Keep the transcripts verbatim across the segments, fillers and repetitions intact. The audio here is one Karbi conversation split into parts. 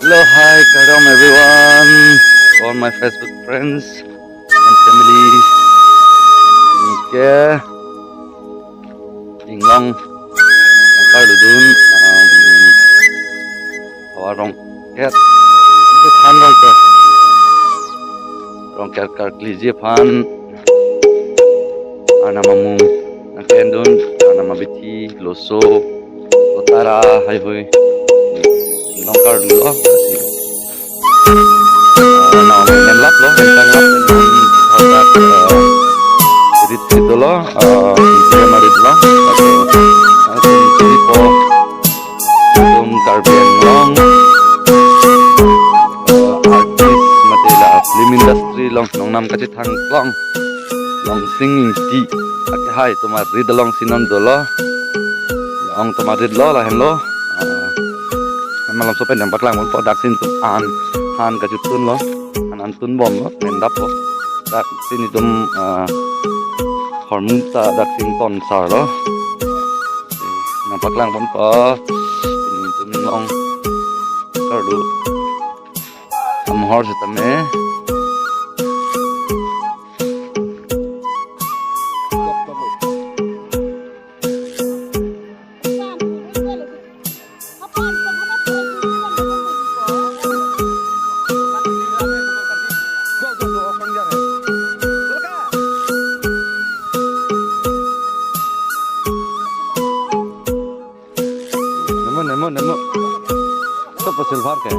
Hello, hi, kardom everyone, all my Facebook friends and family. Anke inglong nangkarludun, um, havar Rongker, Rongker aphan, Rongker, Rongker karkliji aphan Arnam amung nangkendun, Arnam abithi, Loso, Kotara, haihui inglong karlu lo, lasi Arnam amung henlap lo, hentang lap, hentang hotak, eh, rit rit lo, eh, rit rit lo, laso, laso rit po, itum Karbi Anglong, eh, artist mate la film industry along nongnam kachethang long, Longsing Ingti akehai atum arit alongsi non dolo. Ong atum arit lo, lahenlo. Ah, malomso pen nangpaklang ponpo, daksi netum an, han kachethun lo, an, an tunbom lo, pen dap lo. Daksi netum, ah, hormu ta daksi tonsar lo. Nangpaklang ponpo, netum inglong karlu amohor setame. Nemo, nemo, nemo. Sopo silver ke?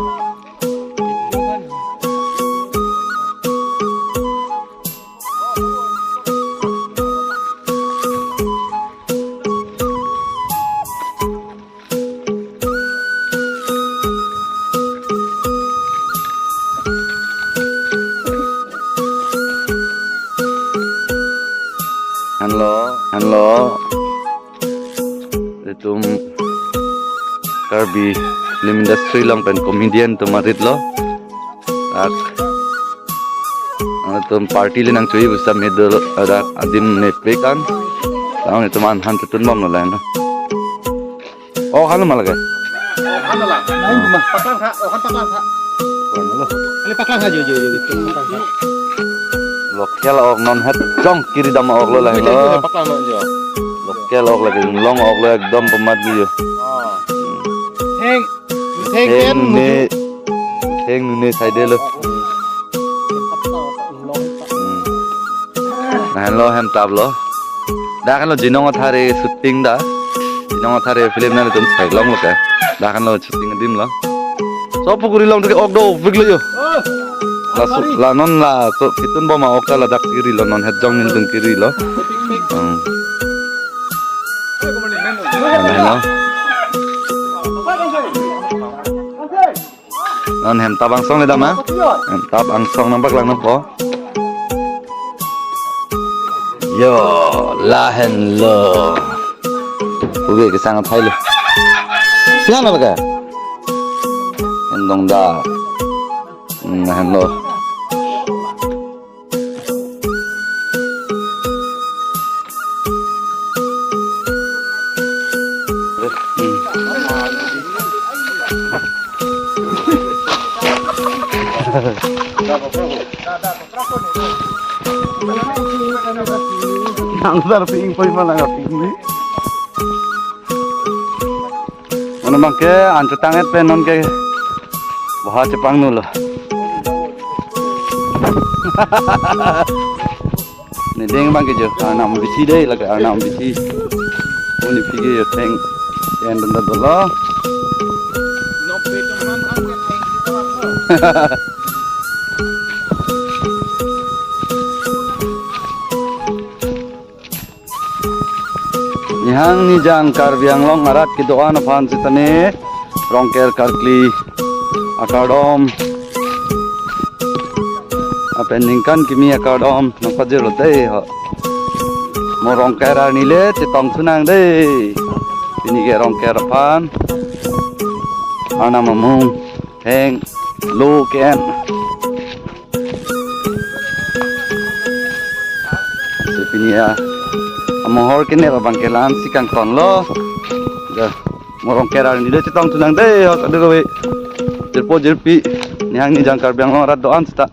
Hello, hello. Itum Karbi film industry along pen comedian atum arit lo. Dak, ah, itum party le nangchui busa medo, ah, dak adim nepe kan. Tang itum an han tunbom lo lain lo. Oh, halo malah ke? Oh, halo lah. Lain cuma. Paklang tha, oh, kan paklang tha. Paklang lo. Ini paklang tha, jo, jo, jo, jo. Paklang tha. Local ok non het jong kiri dam ok lo lain lo. Paklang lo, jo. Local ok lake inglong ok lo ekdom pemat di jo. Oh. Hmm. Theng, theng Theng ken ne, theng ne sai de lo. Hmm. Lahenlo hem tap lo. Dak henlo Jinong Athare shooting da. Jinong Athare film nangtum theklong lo ke. Dak henlo shooting adim lo. So pukuri along ke ok do, big lo jo. Oh, la su-, almari. La non laso kitunbom a-ok ta ladak kiri lo, non het jong netum kiri lo. Picnic. Hmm. Lahenlo. Non hem tap angsong le dam a? Hem tap angsong nangpaklang nangpo. Yo, lahenlo. Ubi kesang athai lo. Siang apa ke? Hendong da. Hmm, lahenlo. Angsar ping poi malang ping ni. Mane abang ke an chotang et pen non ke boha chepangnu lo. Ne deng abang ke jo, Arnam abithi dei, lake Arnam abithi. Uni phige jo theng, ken dunda dolo. Nihang nijang Karbi Anglong arat kedo-an aphan sitame Rongker karkli akardom apen ningkan kimi akardom nangpajirlo dei ho. Mo Rongker arni le chetong thunang dei. Pini ke Rongker aphan Arnam amung theng lo ken. Si pini ya, amohor kene abang ke la-ansi kangton lo. Ya, mo Rongker arni le chetong thunang dei ho, kadu kave. Jirpo jirpi, nihang nijang Karbi Anglong arat do-an seta